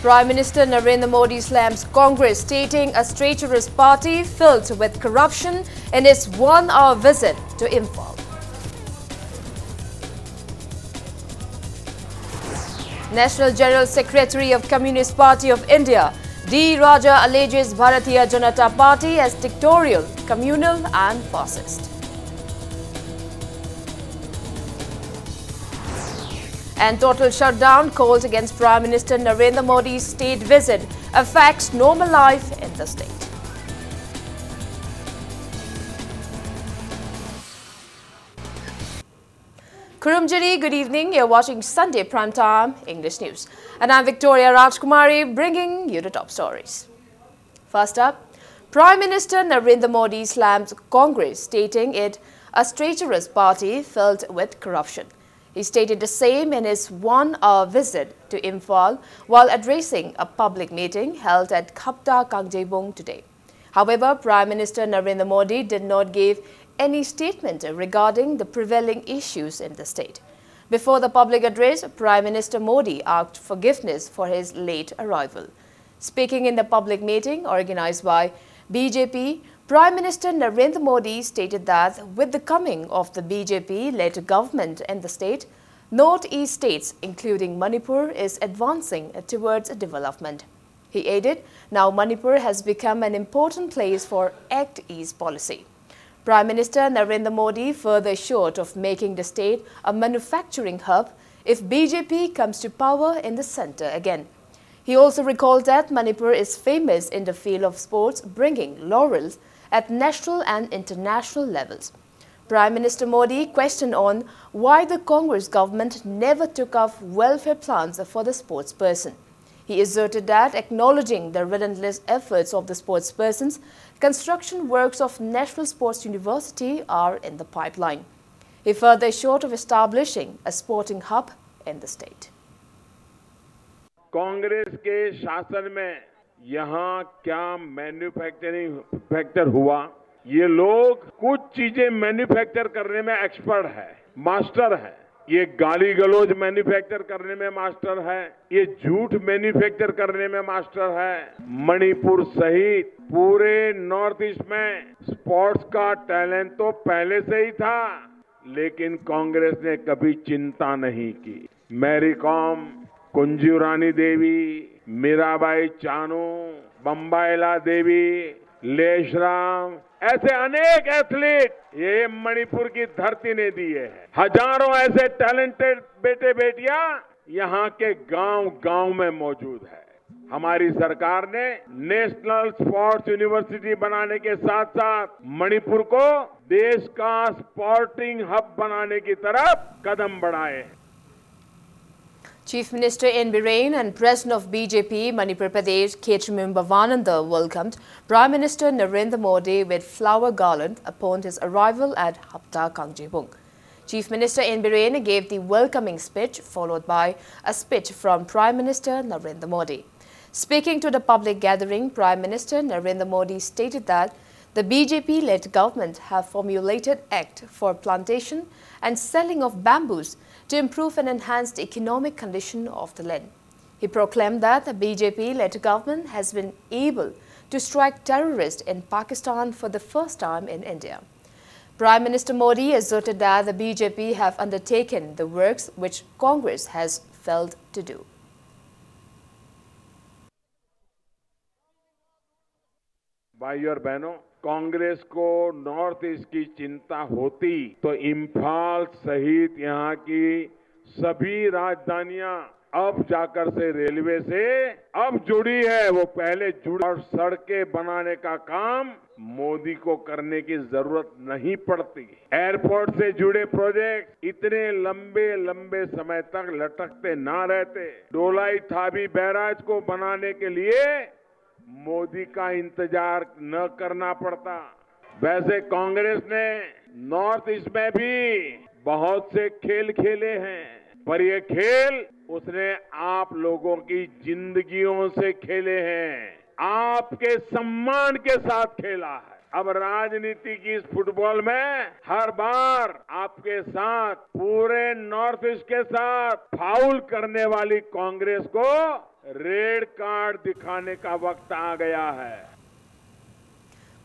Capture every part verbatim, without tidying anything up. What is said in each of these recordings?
Prime Minister Narendra Modi slams Congress, stating a traitorous party filled with corruption in his one-hour visit to Imphal. National General Secretary of Communist Party of India, D Raja alleges Bharatiya Janata Party as dictatorial, communal and fascist. And total shutdown called against Prime Minister Narendra Modi's state visit affects normal life in the state. Kurumjiri, good evening. You're watching Sunday Prime Time English News. And I'm Victoria Rajkumari, bringing you the top stories. First up, Prime Minister Narendra Modi slams Congress, stating it a traitorous party filled with corruption. He stated the same in his one-hour visit to Imphal while addressing a public meeting held at Khapta Kangjebung today. However, Prime Minister Narendra Modi did not give any statement regarding the prevailing issues in the state. Before the public address, Prime Minister Modi asked forgiveness for his late arrival. Speaking in the public meeting organized by B J P, Prime Minister Narendra Modi stated that with the coming of the B J P-led government in the state, Northeast states, including Manipur, is advancing towards development. He added, now Manipur has become an important place for Act East policy. Prime Minister Narendra Modi further assured of making the state a manufacturing hub if B J P comes to power in the centre again. He also recalled that Manipur is famous in the field of sports, bringing laurels at national and international levels. Prime Minister Modi questioned on why the Congress government never took up welfare plans for the sports person. He asserted that, acknowledging the relentless efforts of the sports persons, construction works of National Sports University are in the pipeline. He further assured of establishing a sporting hub in the state. Congress के शासन में यहाँ क्या manufacturing fracture हुआ? ये लोग कुछ चीजें मैन्युफैक्चर करने में एक्सपर्ट है, मास्टर है, ये गाली गलौज मैन्युफैक्चर करने में मास्टर है, ये झूठ मैन्युफैक्चर करने में मास्टर है। मणिपुर सहित पूरे नॉर्थ ईस्ट में स्पोर्ट्स का टैलेंट तो पहले से ही था, लेकिन कांग्रेस ने कभी चिंता नहीं की। मैरी कॉम, कुंजू रानी देवी, मीराबाई चानू, बम्बाइला देवी, लेशराम, ऐसे अनेक एथलीट ये मणिपुर की धरती ने दिए हैं। हजारों ऐसे टैलेंटेड बेटे बेटियां यहाँ के गांव गांव में मौजूद है। हमारी सरकार ने नेशनल स्पोर्ट्स यूनिवर्सिटी बनाने के साथ साथ मणिपुर को देश का स्पोर्टिंग हब बनाने की तरफ कदम बढ़ाए हैं। Chief Minister N Biren and President of B J P Manipur Pradesh, Khesum Bhavananda, welcomed Prime Minister Narendra Modi with flower garland upon his arrival at Hapta Kangjebung. Chief Minister N Biren gave the welcoming speech, followed by a speech from Prime Minister Narendra Modi. Speaking to the public gathering, Prime Minister Narendra Modi stated that the B J P-led government have formulated Act for plantation and selling of bamboos to improve and enhance the economic condition of the land. He proclaimed that the B J P-led government has been able to strike terrorists in Pakistan for the first time in India. Prime Minister Modi asserted that the B J P have undertaken the works which Congress has failed to do. भाइयों और बहनों, कांग्रेस को north east की चिंता होती तो इम्फाल सहित यहाँ की सभी राजधानियां अब जाकर से रेलवे से अब जुड़ी है, वो पहले जुड़ और सड़कें बनाने का काम मोदी को करने की जरूरत नहीं पड़ती। एयरपोर्ट से जुड़े प्रोजेक्ट इतने लंबे लंबे समय तक लटकते ना रहते। डोलाई थाबी बैराज को बनाने के लिए मोदी का इंतजार न करना पड़ता। वैसे कांग्रेस ने नॉर्थ ईस्ट में भी बहुत से खेल खेले हैं, पर ये खेल उसने आप लोगों की जिंदगियों से खेले हैं, आपके सम्मान के साथ खेला है। अब राजनीति की इस फुटबॉल में हर बार आपके साथ, पूरे नॉर्थ ईस्ट के साथ फाउल करने वाली कांग्रेस को रेड कार्ड दिखाने का वक्त आ गया है।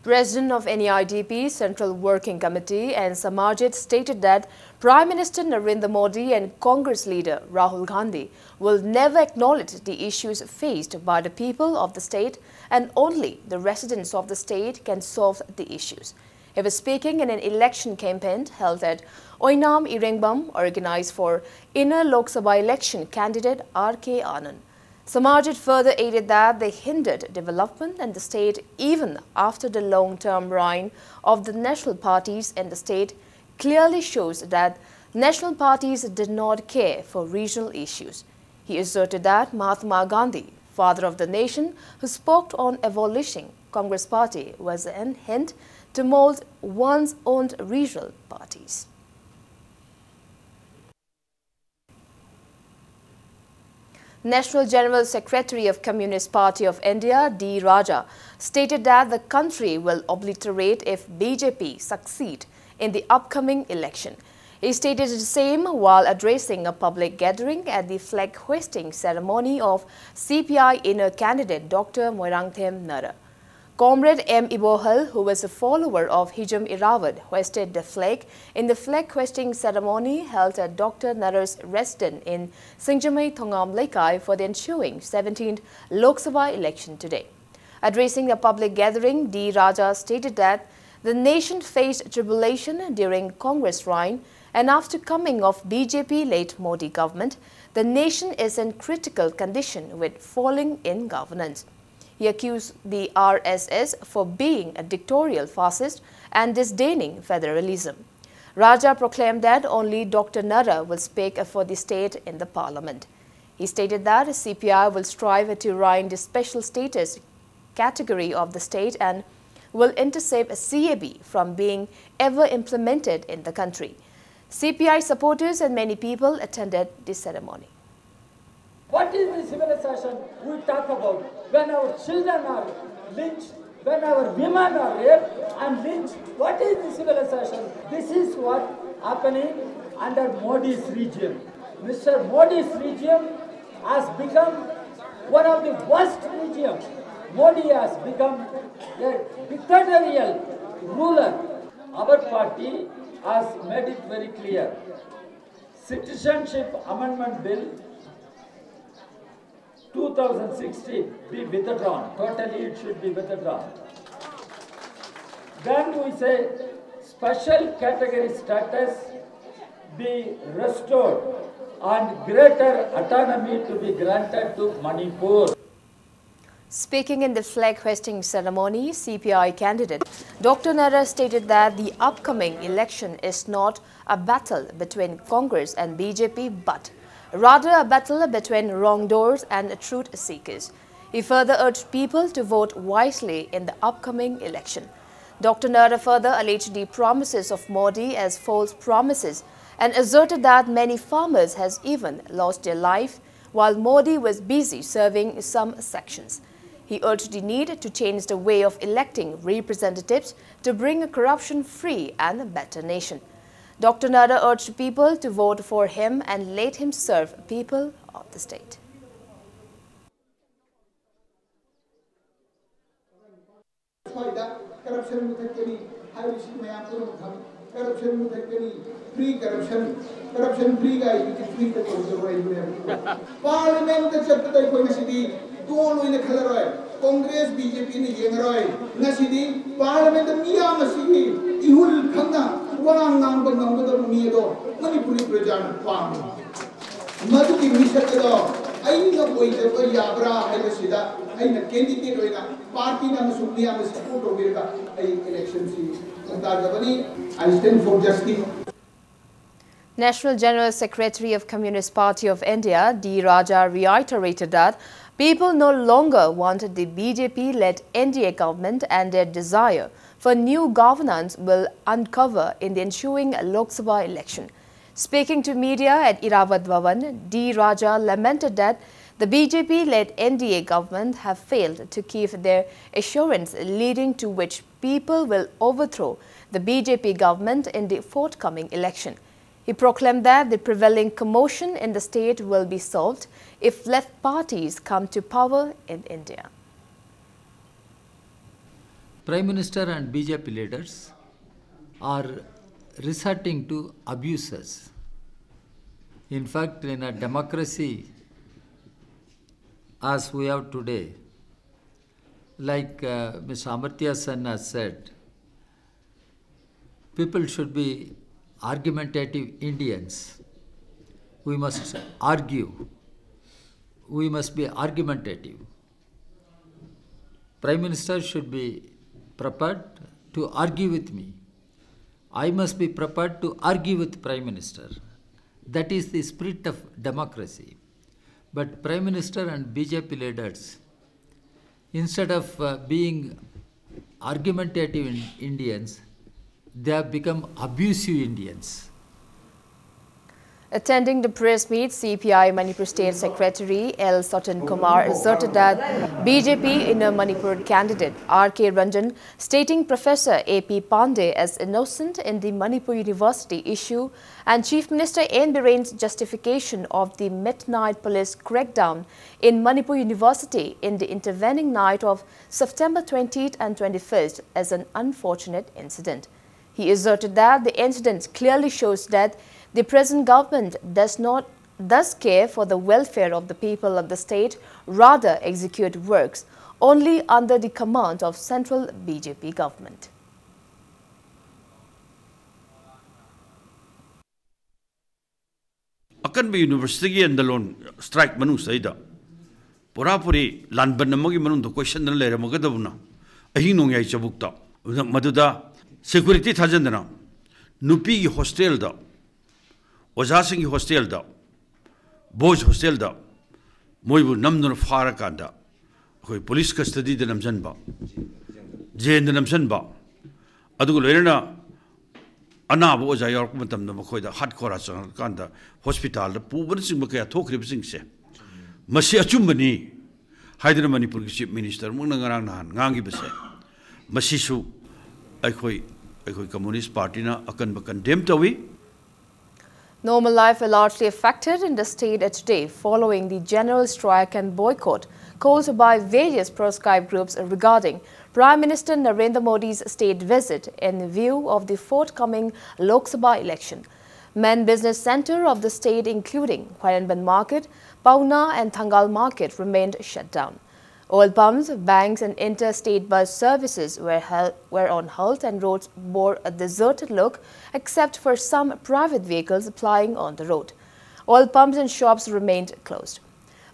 President of N E I D P Central Working Committee and Samajid stated that Prime Minister Narendra Modi and Congress leader Rahul Gandhi will never acknowledge the issues faced by the people of the state, and only the residents of the state can solve the issues. He was speaking in an election campaign held at Oinam Irengbam, organized for inner Lok Sabha election candidate R K Anand. Samajid further added that the hindered development in the state even after the long-term reign of the national parties in the state clearly shows that national parties did not care for regional issues. He asserted that Mahatma Gandhi, father of the nation, who spoke on abolishing Congress party, was an hint to mold one's own regional parties. National General Secretary of Communist Party of India, D Raja, stated that the country will obliterate if B J P succeed in the upcoming election. He stated the same while addressing a public gathering at the flag hoisting ceremony of C P I inner candidate Doctor Moirangthem Nara. Comrade M Ibohal, who was a follower of Hijam Irawat, hoisted the flag in the flag hoisting ceremony held at Doctor Nara's residence in Singjamei Thongam Leikai for the ensuing seventeenth Lok Sabha election today. Addressing the public gathering, D Raja stated that the nation faced tribulation during Congress reign, and after coming of B J P led Modi government, the nation is in critical condition with falling in governance. He accused the R S S for being a dictatorial fascist and disdaining federalism. Raja proclaimed that only Doctor Nara will speak for the state in the parliament. He stated that C P I will strive to rein the special status category of the state and will intercept C A B from being ever implemented in the country. C P I supporters and many people attended the ceremony. What is the civilization we talk about when our children are lynched, When our women are raped and lynched, what is the civilization? This is what happening under Modi's regime. Mister Modi's regime has become one of the worst regime. Modi has become a dictatorial ruler. Our party has made it very clear. Citizenship Amendment Bill two thousand sixteen be withdrawn. Totally it should be withdrawn. Then we say special category status be restored and greater autonomy to be granted to Manipur. Speaking in the flag hoisting ceremony, C P I candidate Doctor Nara stated that the upcoming election is not a battle between Congress and B J P, but rather a battle between wrongdoers and truth seekers. He further urged people to vote wisely in the upcoming election. Doctor Nara further alleged the promises of Modi as false promises and asserted that many farmers has even lost their life while Modi was busy serving some sections. He urged the need to change the way of electing representatives to bring a corruption-free and better nation. Doctor Nara urged people to vote for him and let him serve people of the state. ꯁ꯭ꯋꯥꯏꯗ corruption ꯃꯨꯊꯠꯀꯅꯤ ꯍꯥꯏꯕꯁꯤ ꯃꯌꯥꯝ ꯄꯨꯝꯅꯃꯛ ꯈꯪꯏ꯫ Corruption ꯃꯨꯊꯠꯀꯅꯤ, free corruption, corruption free ꯒꯥꯏꯗꯨꯗꯤ ꯐ꯭ꯔꯤꯗ ꯇꯧꯖꯔꯣꯏ ꯍꯥꯏꯕꯅꯦꯕ꯫ ꯄꯥꯔꯂꯤꯌꯥꯃꯦꯟꯠꯇ ꯆꯠꯄꯗ ꯑꯩꯈꯣꯏ ꯉꯁꯤꯗꯤ ꯗꯣꯜ ꯑꯣꯏꯅ ꯈꯜꯂꯔꯣꯏ, ꯀꯣꯡꯒ꯭ꯔꯦꯁ ꯕꯤ ꯖꯦ ꯄꯤꯅ ꯌꯦꯡꯉꯔꯣꯏ꯫ ꯉꯁꯤꯗꯤ ꯄꯥꯔꯂꯤꯌꯥꯃꯦꯟꯠꯇ ꯃꯤꯌꯥꯝ ꯑꯁꯤꯒꯤ ꯏꯍꯨꯜ ꯈꯪꯅ ꯋꯥ ꯉꯥꯡꯕ ꯉꯝꯒꯗꯕ ꯃꯤ ꯑꯗꯣ ꯃꯅꯤꯄꯨꯔꯤ ꯄ꯭ꯔꯖꯥꯅ ꯄꯥꯝꯃꯤ꯫ ꯃꯗꯨꯒꯤ ꯃꯤꯁꯛ ꯑꯗꯣ ꯑꯩꯅ ꯑꯣꯏꯖꯕ ꯌꯥꯕ꯭ꯔꯥ ꯍꯥꯏꯕꯁꯤꯗ ꯑꯩꯅ ꯀꯦꯟꯗꯤꯗꯦꯠ ꯑꯣꯏꯅ ꯄꯥꯔꯇꯤꯅ ꯑꯃꯁꯨꯡ ꯃꯤꯌꯥꯝꯅ ꯁꯄꯣꯔꯠ ꯇꯧꯕꯤꯔꯒ ꯑꯩ ꯏꯂꯦꯛꯁꯟꯁꯤ ꯈꯣꯡꯗꯥꯖꯕꯅꯤ꯫ I stand for justice. National General Secretary of Communist Party of India, D Raja, reiterated that people no longer want the B J P-led N D A government and their desire for new governance will uncover in the ensuing Lok Sabha election. Speaking to media at Irawat Bhawan, D Raja lamented that The B J P-led N D A government have failed to keep their assurance, leading to which people will overthrow the B J P government in the forthcoming election. He proclaimed that the prevailing commotion in the state will be solved if left parties come to power in India. Prime Minister and B J P leaders are resorting to abuses. In fact, in a democracy as we have today, like uh, Mister Amartya Sen has said, people should be argumentative Indians. We must argue. We must be argumentative. Prime Minister should be prepared to argue with me. I must be prepared to argue with Prime Minister. That is the spirit of democracy. But Prime Minister and B J P leaders, instead of uh, being argumentative in Indians, they have become abusive Indians. Attending the press meet, C P I Manipur State Secretary L Sachin Kumar asserted that B J P Inner Manipur candidate R K Ranjan, stating Professor A P Pandey as innocent in the Manipur University issue and Chief Minister N Biren's justification of the midnight police crackdown in Manipur University in the intervening night of September twentieth and twenty-first as an unfortunate incident. He asserted that the incident clearly shows that the present government does not thus care for the welfare of the people of the state, rather execute works only under the command of central B J P government. ꯑꯀꯟꯕ ꯌꯨꯅꯤꯚꯔꯁꯤꯇꯤꯒꯤ andolan strike ꯃꯅꯨꯡꯁꯤꯗꯩꯗ ꯄꯨꯔꯥ ꯄꯨꯔꯤ ꯂꯥꯟꯕꯟ ꯑꯃꯒꯤ ꯃꯅꯨꯡꯗ ꯀꯣꯏꯁꯟꯗꯅ ꯂꯩꯔꯝꯃꯒꯗꯕꯅ ꯑꯍꯤꯡ ꯅꯣꯡꯌꯥꯏ ꯆꯕꯨꯛꯇ ꯃꯗꯨꯗ security ꯊꯥꯖꯟꯗꯅ ꯅꯨꯄꯤꯒꯤ ꯍꯣꯁꯇꯦꯜꯗ, ꯑꯣꯖꯥꯁꯤꯡꯒꯤ ꯍꯣꯁꯇꯦꯜꯗ, ꯕꯣꯏꯁ ꯍꯣꯁꯇꯦꯜꯗ ꯃꯣꯏꯕꯨ ꯅꯝꯗꯨꯅ ꯐꯥꯔꯀꯥꯟꯗ ꯑꯩꯈꯣꯏ ꯄꯨꯂꯤꯁ ꯀꯁꯇꯗꯤꯗ ꯅꯝꯁꯤꯟꯕ, ꯖꯦꯜꯗ ꯅꯝꯁꯤꯟꯕ, ꯑꯗꯨꯒ ꯂꯣꯏꯅꯅ ꯑꯅꯥꯕ ꯑꯣꯖꯥ ꯌꯥꯎꯔꯛꯄ ꯃꯇꯝꯗ ꯃꯈꯣꯏꯗ ꯍꯥꯔꯠ ꯀꯣꯔꯥ ꯆꯪꯉꯛꯀꯥꯟꯗ ꯍꯣꯁꯄꯤꯇꯥꯜꯗ ꯄꯨꯕꯅꯆꯤꯡꯕ ꯀꯌꯥ ꯊꯣꯛꯈ꯭ꯔꯤꯕꯁꯤꯡꯁꯦ ꯃꯁꯤ ꯑꯆꯨꯝꯕꯅꯤ ꯍꯥꯏꯗꯨꯅ ꯃꯅꯤꯄꯨꯔꯒꯤ ꯆꯤꯐ ꯃꯤꯅꯤꯁꯇꯔ ꯃꯨꯛꯅ ꯉꯔꯥꯡ ꯅꯍꯥꯟ ꯉꯥꯡꯈꯤꯕꯁꯦ, ꯃꯁꯤꯁꯨ ꯑꯩꯈꯣꯏ ꯑꯩꯈꯣꯏ ꯀꯝꯃꯨꯅꯤꯁ ꯄꯥꯔꯇꯤꯅ ꯑꯀꯟꯕ ꯀꯟꯗꯦꯝ ꯇꯧꯏ꯫ Normal life largely affected in the state today following the general strike and boycott called by various proscribed groups regarding Prime Minister Narendra Modi's state visit in view of the forthcoming Lok Sabha election. Main business center of the state, including Khwairamband Market, Paona and Thangal Market, remained shut down. Oil pumps, banks, and interstate bus services were, hel- were on halt, and roads bore a deserted look except for some private vehicles plying on the road. Oil pumps and shops remained closed.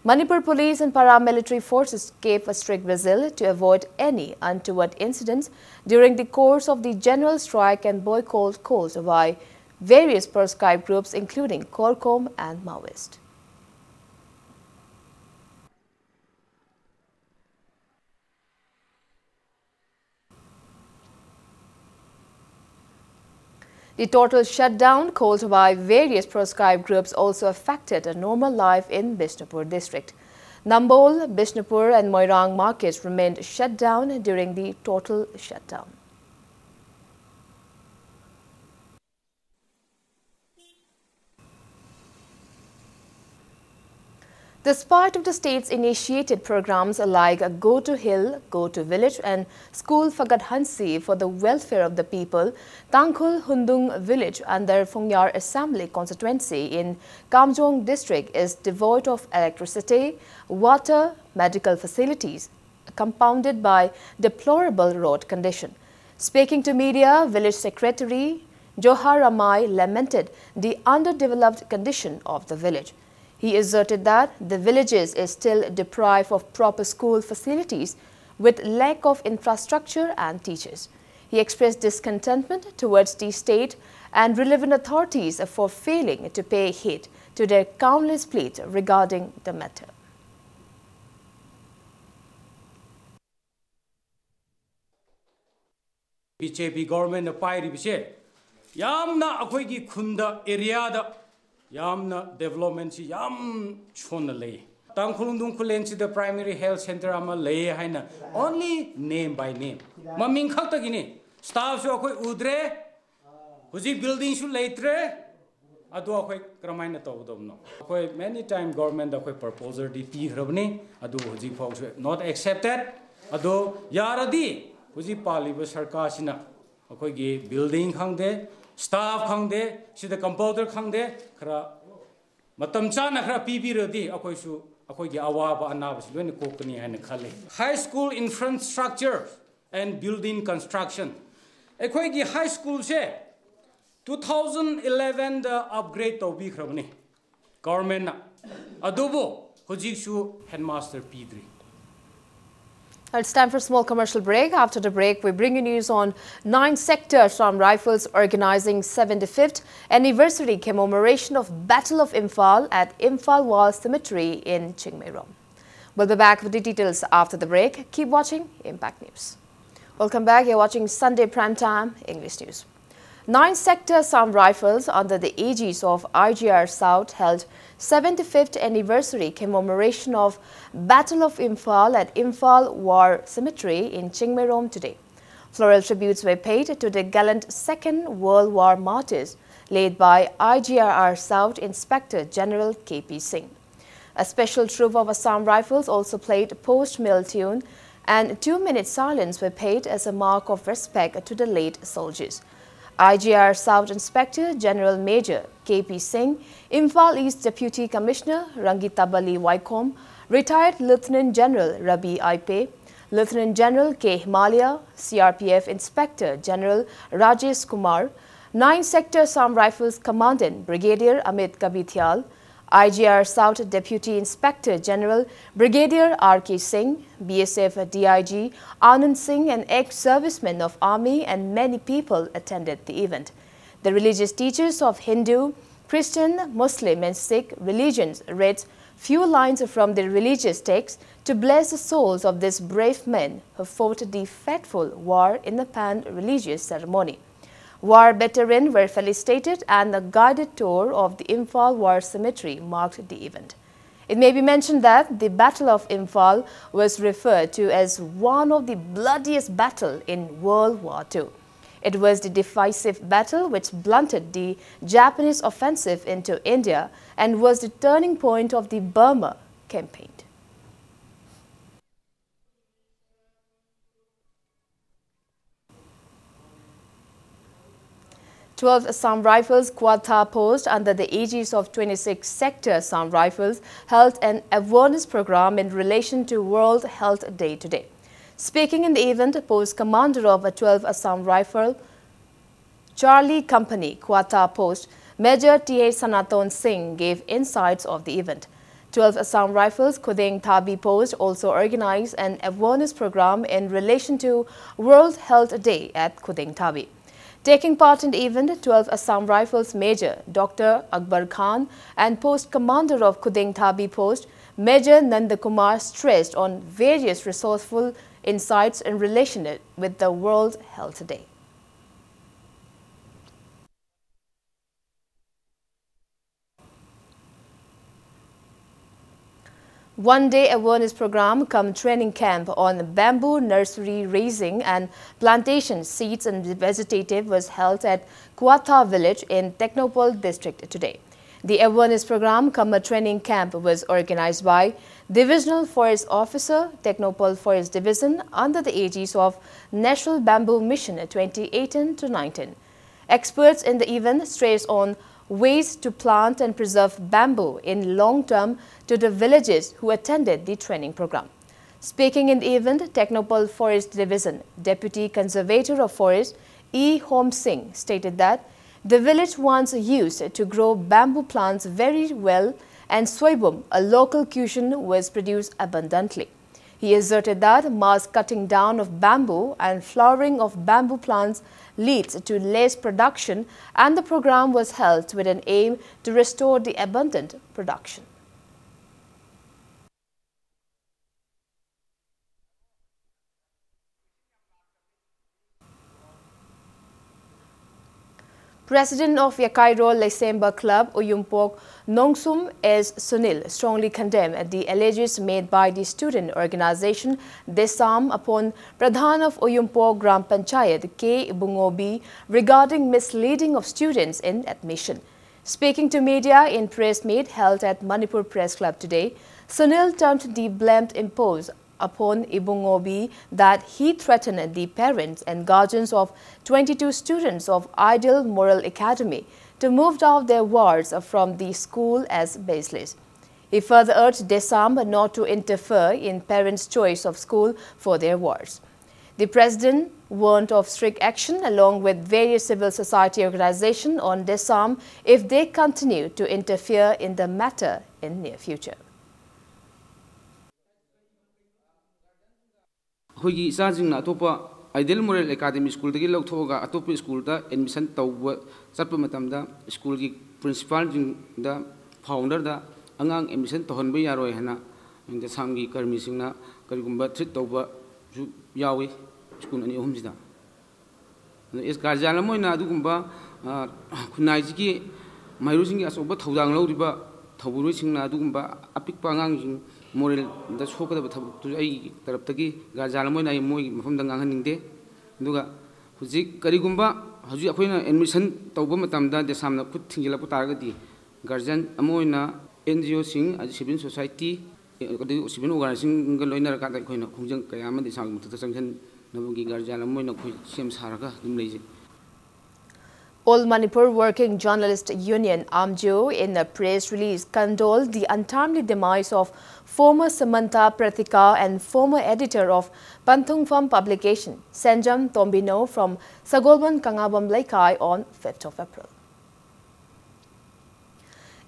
Manipur police and paramilitary forces gave a strict vigil to avoid any untoward incidents during the course of the general strike and boycott called by various proscribed groups, including CORCOM and Maoist. The total shutdown called by various proscribed groups also affected a normal life in Bishnupur district. Nambol, Bishnupur, and Moirang markets remained shut down during the total shutdown. Despite of the state's initiated programs like Go to Hill, Go to Village and School Fagat Hansi for the welfare of the people, Tangkhul Hundung village under Phungyar Assembly constituency in Kamjong district is devoid of electricity, water, medical facilities, compounded by deplorable road condition. Speaking to media, village secretary Johar Ramai lamented the underdeveloped condition of the village. He asserted that the villages is still deprived of proper school facilities with lack of infrastructure and teachers. He expressed discontentment towards the state and relevant authorities for failing to pay heed to their countless pleas regarding the matter. BJP governmentꯅ ꯄꯥꯏꯔꯤꯕꯁꯦ ꯌꯥꯝꯅ ꯑꯩꯈꯣꯏꯒꯤ ꯈꯨꯟꯗ, areaꯗ ꯌꯥꯝꯅ developmentꯁꯤ ꯌꯥꯝ ꯁꯣꯟꯅ ꯂꯩ꯫ ꯇꯥꯡꯈꯨꯜ ꯅꯨꯡꯗꯨꯡ ꯈꯨꯂꯦꯟꯁꯤꯗ primary health centre ꯑꯃ ꯂꯩꯌꯦ ꯍꯥꯏꯅ only name by name, ꯃꯃꯤꯡ ꯈꯛꯇꯒꯤꯅꯤ꯫ Staffꯁꯨ ꯑꯩꯈꯣꯏ ꯎꯗ꯭ꯔꯦ, ꯍꯧꯖꯤꯛ buildingꯁꯨ ꯂꯩꯇ꯭ꯔꯦ꯫ ꯑꯗꯣ ꯑꯩꯈꯣꯏ ꯀꯔꯝꯍꯥꯏꯅ ꯇꯧꯒꯗꯕꯅꯣ? ꯑꯩꯈꯣꯏ many time governmentꯗ ꯑꯩꯈꯣꯏ proposalꯗꯤ ꯄꯤꯈ꯭ꯔꯕꯅꯤ, ꯑꯗꯨ ꯍꯧꯖꯤꯛ ꯐꯥꯎꯁꯨ not accepted꯫ ꯑꯗꯣ ꯌꯥꯔꯗꯤ ꯍꯧꯖꯤꯛ ꯄꯥꯜꯂꯤꯕ ꯁꯔꯀꯥꯔꯁꯤꯅ ꯑꯩꯈꯣꯏꯒꯤ building ꯈꯪꯗꯦ, staff ꯈꯪꯗꯦ, ꯁꯤꯗ compounder ꯈꯪꯗꯦ, ꯈꯔ ꯃꯇꯝ ꯆꯥꯅ ꯈꯔ ꯄꯤꯕꯤꯔꯗꯤ ꯑꯩꯈꯣꯏꯁꯨ ꯑꯩꯈꯣꯏꯒꯤ ꯑꯋꯥꯕ ꯑꯅꯥꯕꯁꯤ ꯂꯣꯏꯅ ꯀꯣꯛꯀꯅꯤ ꯍꯥꯏꯅ ꯈꯜꯂꯤ꯫ High school infrastructure and building construction, ꯑꯩꯈꯣꯏꯒꯤ high schoolꯁꯦ two thousand elevenꯗ upgrade ꯇꯧꯕꯤꯈ꯭ꯔꯕꯅꯤ governmentꯅ, ꯑꯗꯨꯕꯨ ꯍꯧꯖꯤꯛꯁꯨ headmaster ꯄꯤꯗ꯭ꯔꯤ꯫ It's time for a small commercial break. After the break, we bring you news on nine Sector Assam Rifles organizing seventy-fifth anniversary commemoration of Battle of Imphal at Imphal War Cemetery in Chingmeirom. We'll be back with the details after the break. Keep watching Impact News. Welcome back. You're watching Sunday Prime Time English News. Nine Sector Assam Rifles, under the aegis of I G R South, held seventy-fifth anniversary commemoration of Battle of Imphal at Imphal War Cemetery in Chingmeirom today. Floral tributes were paid to the gallant Second World War martyrs, led by I G R South Inspector General K P Singh. A special troop of Assam Rifles also played post-mill tune, and two minutes silence were paid as a mark of respect to the late soldiers. I G R South Inspector General Major K P Singh, Imphal East Deputy Commissioner Rangitabali Waikhom, Retired Lieutenant General Rabi Aipe, Lieutenant General K Himalaya, C R P F Inspector General Rajesh Kumar, nine Sector Assam Rifles Commandant Brigadier Amit Kabithial, I G R South Deputy Inspector General Brigadier R K Singh, B S F D I G Anand Singh, and ex-servicemen of army and many people attended the event. The religious teachers of Hindu, Christian, Muslim and Sikh religions read few lines from the religious text to bless the souls of these brave men who fought the fateful war in a pan-religious ceremony. War veterans were felicitated and a guided tour of the Imphal War Cemetery marked the event. It may be mentioned that the Battle of Imphal was referred to as one of the bloodiest battle in World War Two. It was the decisive battle which blunted the Japanese offensive into India and was the turning point of the Burma campaign. Twelve Assam Rifles Kwatha Post, under the aegis of twenty-six Sector Assam Rifles, held an awareness program in relation to World Health Day today. Speaking in the event, post commander of a twelve Assam Rifle Charlie Company, Kwatha Post, Major T H Sanaton Singh gave insights of the event. Twelve Assam Rifles Khudeng Thabi Post also organized an awareness program in relation to World Health Day at Khudeng Thabi. Taking part in the event, twelve Assam Rifles Major Doctor Akbar Khan and Post Commander of Khudeng Thabi Post, Major Nandakumar, stressed on various resourceful insights in relation with the World Health Day. One day awareness program cum training camp on bamboo nursery raising and plantation seeds and vegetative was held at Kwatha village in Technopole district today. The awareness program cum a training camp was organized by Divisional Forest Officer, Technopole Forest Division, under the aegis of National Bamboo Mission twenty eighteen to nineteen. Experts in the event stressed on ways to plant and preserve bamboo in long term to the villages who attended the training program. Speaking in the event, Technopole Forest Division Deputy Conservator of Forest E Hom Singh stated that the village once used to grow bamboo plants very well, and soibum, a local cuisine, was produced abundantly. He asserted that mass cutting down of bamboo and flowering of bamboo plants leads to less production, and the program was held with an aim to restore the abundant production. President of Yakairo Leisemba Club, Oyumpok Nongsum S Sunil, strongly condemned the alleges made by the student organization Desam upon Pradhan of Oyumpok Gram Panchayat K Bungobi regarding misleading of students in admission. Speaking to media in press meet held at Manipur Press Club today, Sunil termed the blame imposed upon Ibungobi that he threatened the parents and guardians of twenty-two students of Ideal Moral Academy to move out their wards from the school as baseless. He further urged Desam not to interfere in parents' choice of school for their wards. The president warned of strict action along with various civil society organizations on Desam if they continue to interfere in the matter in near future. ꯑꯩꯈꯣꯏꯒꯤ ꯏꯆꯥꯁꯤꯡꯅ ꯑꯇꯣꯞꯄ Ideal Moral Academy schoolꯗꯒꯤ ꯂꯧꯊꯣꯛꯑꯒ ꯑꯇꯣꯞꯄ schoolꯗ admission ꯇꯧꯕ ꯆꯠꯄ ꯃꯇꯝꯗ schoolꯒꯤ principalꯁꯤꯡꯗ, founderꯗ ꯑꯉꯥꯡ admission ꯇꯧꯍꯟꯕ ꯌꯥꯔꯣꯏ ꯍꯥꯏꯅ ꯗꯦꯁꯥꯝꯒꯤ ꯀꯔꯃꯤꯁꯤꯡꯅ ꯀꯔꯤꯒꯨꯝꯕ threat ꯇꯧꯕꯁꯨ ꯌꯥꯎꯏ school ꯑꯅꯤ ꯑꯍꯨꯝꯁꯤꯗ꯫ ꯑꯗꯣ as guardian ꯑꯃ ꯑꯣꯏꯅ ꯑꯗꯨꯒꯨꯝꯕ, ꯑ, ꯈꯨꯟꯅꯥꯏꯁꯤꯒꯤ ꯃꯍꯩꯔꯣꯏꯁꯤꯡꯒꯤ ꯑꯆꯧꯕ ꯊꯧꯗꯥꯡ ꯂꯧꯔꯤꯕ ꯊꯧꯕꯨꯔꯣꯏꯁꯤꯡꯅ ꯑꯗꯨꯒꯨꯝꯕ ꯑꯄꯤꯛꯄ ꯑꯉꯥꯡꯁꯤꯡ moralꯗ ꯁꯣꯛꯀꯗꯕ ꯊꯕꯛꯇꯨ ꯑꯩꯒꯤ ꯇꯔꯞꯇꯒꯤ guardian ꯑꯃ ꯑꯣꯏꯅ ꯑꯩ ꯃꯣꯏꯒꯤ ꯃꯐꯝꯗ ꯉꯥꯡꯍꯟꯅꯤꯡꯗꯦ꯫ ꯑꯗꯨꯒ ꯍꯧꯖꯤꯛ ꯀꯔꯤꯒꯨꯝꯕ ꯍꯧꯖꯤꯛ ꯑꯩꯈꯣꯏꯅ admission ꯇꯧꯕ ꯃꯇꯝꯗ ꯗꯦꯁꯥꯝꯅ ꯈꯨꯠ ꯊꯤꯡꯖꯤꯜꯂꯛꯄ ꯇꯥꯔꯒꯗꯤ guardian ꯑꯃ ꯑꯣꯏꯅ NGOꯁꯤꯡ, ꯑꯗꯩ civil society, ꯑꯗꯩ civil organizationꯒ ꯂꯣꯏꯅꯔꯀꯥꯟꯗ ꯑꯩꯈꯣꯏꯅ ꯈꯣꯡꯖꯪ ꯀꯌꯥ ꯑꯃ ꯗꯦꯁꯥꯝꯒꯤ ꯃꯊꯛꯇ ꯆꯪꯁꯤꯟꯅꯕꯒꯤ guardian ꯑꯃ ꯑꯣꯏꯅ ꯑꯩꯈꯣꯏ ꯁꯦꯝ ꯁꯥꯔꯒ ꯑꯗꯨꯝ ꯂꯩꯖꯩ꯫ All Manipur Working Journalist Union, AMJU, in a press release condoled the untimely demise of former Samantha Pratika and former editor of Panthungpham publication, Senjam Tombino from Sagolban Kangabam Leikai on fifth of April.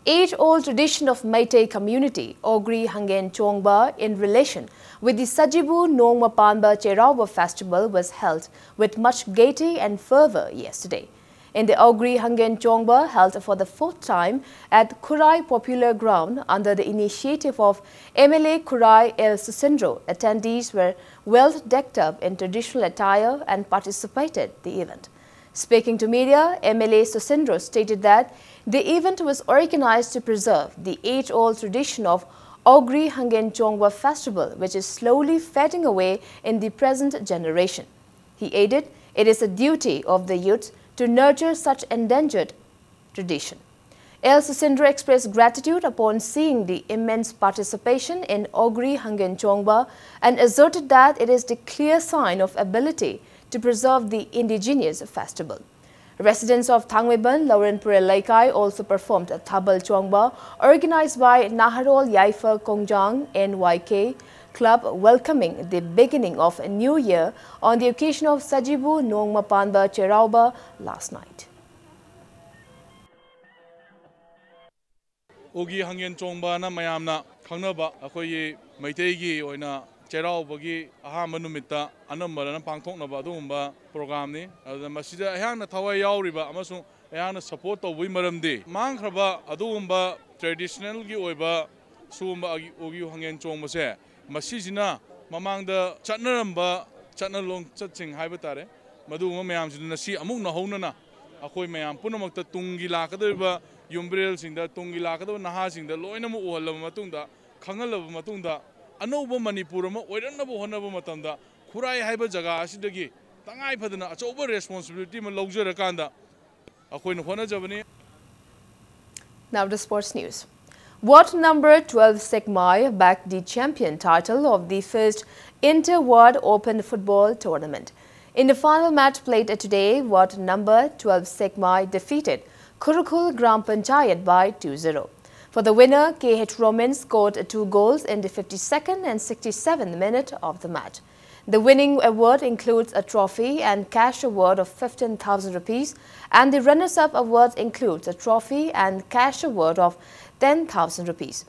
Age-old tradition of Meitei community, Ogri Hangen Chongba, in relation with the Sajibu Nongma Panba Cherauba festival was held with much gaiety and fervor yesterday. In the Ogri Hangen Chongba, held for the fourth time at Khurai Popular Ground under the initiative of MLA Khurai L Susindro, attendees were well decked up in traditional attire and participated the event. Speaking to media, M L A Susindro stated that the event was organized to preserve the age-old tradition of Ogri Hangen Chongba festival, which is slowly fading away in the present generation. He added, it is a duty of the youth to nurture such endangered tradition. L Susindro expressed gratitude upon seeing the immense participation in Ogri Hangen Chongba and asserted that it is the clear sign of ability to preserve the indigenous festival. Residents of Thangmeiban Laurenpure Leikai also performed a Thabal Chongba organized by Naharol Yaifa Kongjang N Y K Club, welcoming the beginning of a new year on the occasion of Sajibu Nongma Panba Cherauba last night. ꯎꯒꯤ ꯍꯪꯒꯦꯟ ꯆꯣꯡꯕꯅ ꯃꯌꯥꯝꯅ ꯈꯪꯅꯕ ꯑꯩꯈꯣꯏꯒꯤ ꯃꯩꯇꯩꯒꯤ ꯑꯣꯏꯅ ꯆꯩꯔꯥꯎꯕꯒꯤ ꯑꯍꯥꯟꯕ ꯅꯨꯃꯤꯠꯇ ꯑꯅꯝꯕꯅ ꯄꯥꯡꯊꯣꯛꯅꯕ ꯑꯗꯨꯒꯨꯝꯕ ꯄ꯭ꯔꯣꯒ꯭ꯔꯥꯝꯅꯤ꯫ ꯑꯗꯨꯅ ꯃꯁꯤꯗ ꯑꯩꯍꯥꯛꯅ ꯊꯋꯥꯏ ꯌꯥꯎꯔꯤꯕ ꯑꯃꯁꯨꯡ ꯑꯩꯍꯥꯛꯅ ꯁꯄꯣꯔꯠ ꯇꯧꯕꯒꯤ ꯃꯔꯝꯗꯤ ꯃꯥꯡꯈ꯭ꯔꯕ ꯑꯗꯨꯒꯨꯝꯕ ꯇ꯭ꯔꯦꯗꯤꯁꯅꯦꯜꯒꯤ ꯑꯣꯏꯕ ꯁꯤꯒꯨꯝꯕ ꯎꯒꯤ ꯍꯪꯒꯦꯟ ꯆꯣꯡꯕꯁꯦ ꯃꯁꯤꯁꯤꯅ ꯃꯃꯥꯡꯗ ꯆꯠꯅꯔꯝꯕ ꯆꯠꯅ ꯂꯣꯟꯆꯠꯁꯤꯡ ꯍꯥꯏꯕ ꯇꯥꯔꯦ, ꯃꯗꯨꯒꯨꯝꯕ ꯃꯌꯥꯝꯁꯤꯗ ꯉꯁꯤ ꯑꯃꯨꯛ ꯅꯧꯍꯧꯅꯅ ꯑꯩꯈꯣꯏ ꯃꯌꯥꯝ ꯄꯨꯝꯅꯃꯛꯇ ꯇꯨꯡꯒꯤ ꯂꯥꯛꯀꯗꯧꯔꯤꯕ ꯌꯨꯝꯕꯤꯔꯦꯜꯁꯤꯡꯗ, ꯇꯨꯡꯒꯤ ꯂꯥꯛꯀꯗꯧꯕ ꯅꯍꯥꯁꯤꯡꯗ ꯂꯣꯏꯅꯃꯛ ꯎꯍꯜꯂꯕ ꯃꯇꯨꯡꯗ, ꯈꯪꯍꯜꯂꯕ ꯃꯇꯨꯡꯗ, ꯑꯅꯧꯕ ꯃꯅꯤꯄꯨꯔ ꯑꯃ ꯑꯣꯏꯔꯛꯅꯕ ꯍꯣꯠꯅꯕ ꯃꯇꯝꯗ ꯈꯨꯔꯥꯏ ꯍꯥꯏꯕ ꯖꯒꯥ ꯑꯁꯤꯗꯒꯤ ꯇꯉꯥꯏ ꯐꯗꯅ ꯑꯆꯧꯕ ꯔꯦꯁꯄꯣꯟꯁꯤꯕꯤꯂꯤꯇꯤ ꯑꯃ ꯂꯧꯖꯔꯀꯥꯟꯗ ꯑꯩꯈꯣꯏꯅ ꯍꯣꯠꯅꯖꯕꯅꯤ꯫ Now to sports news. Ward number twelve Sekmai bagged the champion title of the first Inter-Ward Open Football Tournament. In the final match played today, Ward number twelve Sekmai defeated Khurkhul Gram Panchayat by two zero. For the winner, K H Roman scored two goals in the fifty-second and sixty-seventh minute of the match. The winning award includes a trophy and cash award of fifteen thousand rupees, and the runners-up award includes a trophy and cash award of ten thousand rupees.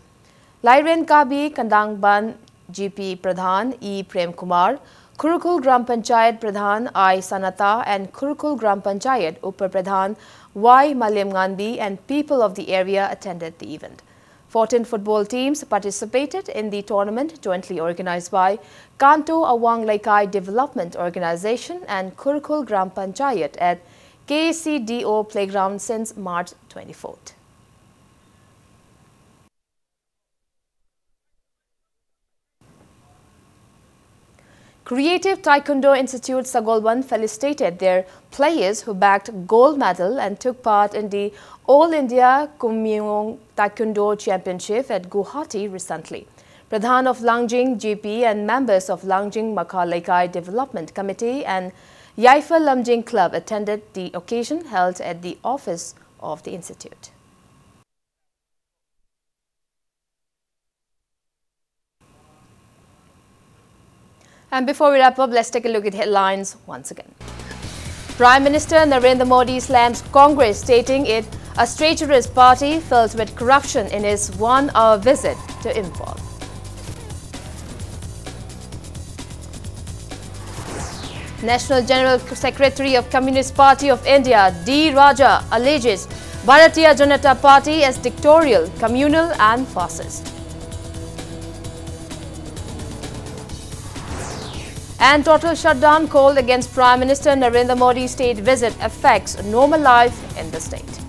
Lairen Kabi Kandangban G P Pradhan, E Prem Kumar, Khurkhul Gram Panchayat Pradhan I Sanata and Khurkhul Gram Panchayat Upar Pradhan Y Malem Nganbi and people of the area attended the event. Fourteen football teams participated in the tournament jointly organized by Kanto Awang Leikai Development Organization and Khurkhul Gram Panchayat at K C D O playground since March twenty-fourth. Creative Taekwondo Institute Sagolband felicitated their players who bagged gold medal and took part in the All India Kumyong Taekwondo Championship at Guwahati recently. Pradhan of Langjing G P and members of Langjing Makha Leikai Development Committee and Yaifa Lamjing Club attended the occasion held at the office of the institute. And before we wrap up, let's take a look at headlines once again. Prime Minister Narendra Modi slams Congress, stating it a traitorous party filled with corruption in his one-hour visit to Imphal. National General Secretary of Communist Party of India, D Raja, alleges Bharatiya Janata Party as dictatorial, communal and fascist. And total shutdown called against Prime Minister Narendra Modi's state visit affects normal life in the state.